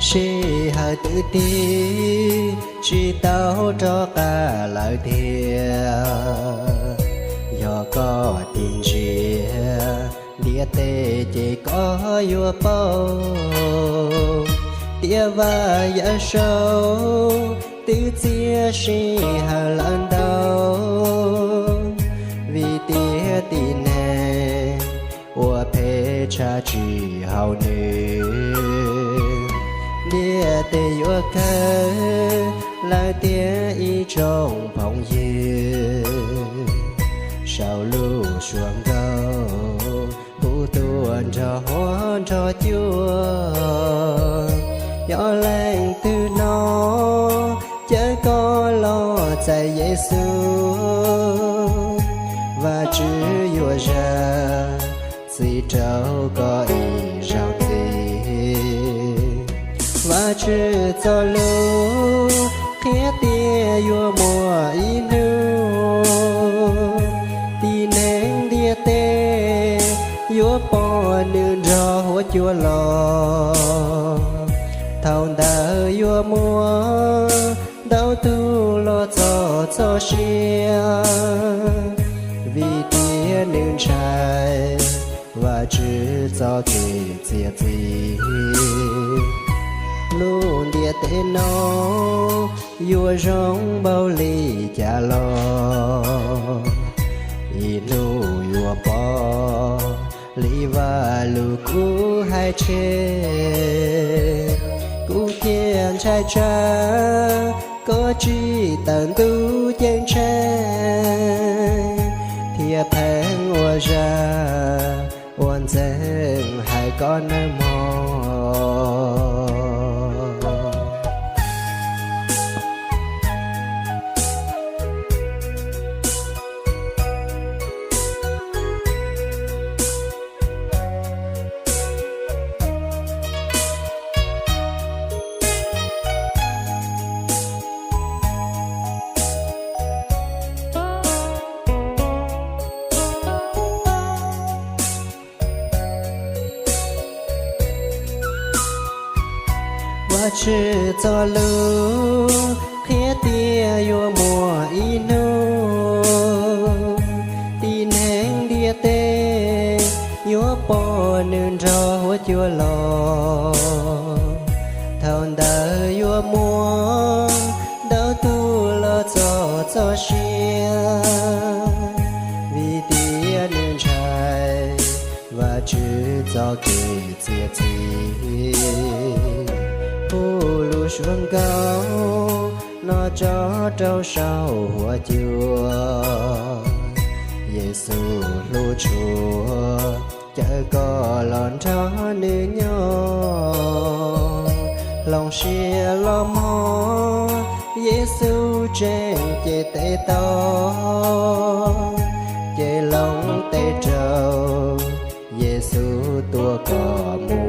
Sij hawm twb tig, tsis tau rov qab lawm tiag. Yog koj tig ntsia ntiaj teb ces koj yuav paub, tias Vaj Yawm Saub twb txiav sij hawm lawm ntau, vim tias tib neeg ua phem tshaj tsis haum nws, ntiaj teb yuav kawg lawm tiag ib tsoom phooj ywg. Saum lub suab nkauj hu tuaj nrog huab nrog cua, yog leej twg hnov caw koj los txais Yexus, Vajtswv yuav zam txim rau koj ib zaug ntxiv. Vajtswv txoj lus qhia tias yuav muaj ib hnub, tib neeg ntiaj teb yuav pom nws nrog huab cua los. Thaum ntawd yuav muaj ntau tug los txog txoj sia, vim tias nws ntshai Vajtswv txoj kev txiav txim. Lub ntiaj teb no yuav zoo npaum li cas los, ib hnub yuav pom li Vaj lus kuv hais tseg. Kuv cia ntshai tsam koj tsis tawm ntuj ceeb tsheej, thiaj pheej ua zaj ua ntxeeg hais koj nawb mog. Vajtswv txoj lus qhia tias yuav muaj ib hnub, tib neeg ntiaj teb yuav pom nws nrog huab cua los. Thaum ntawd yuav muaj ntau tug los txog txoj sia, vim tias nws ntshai Vajtswv txoj kev txiav txim. Hu lus suab nkauj no tso rau saum huab cua, Yexus hlub tshua, caw koj los nrog nws nyob. Hloov siab los mog, Yexus tseem cev tes taw, ces hloov tes rau, Yexus tuav koj mus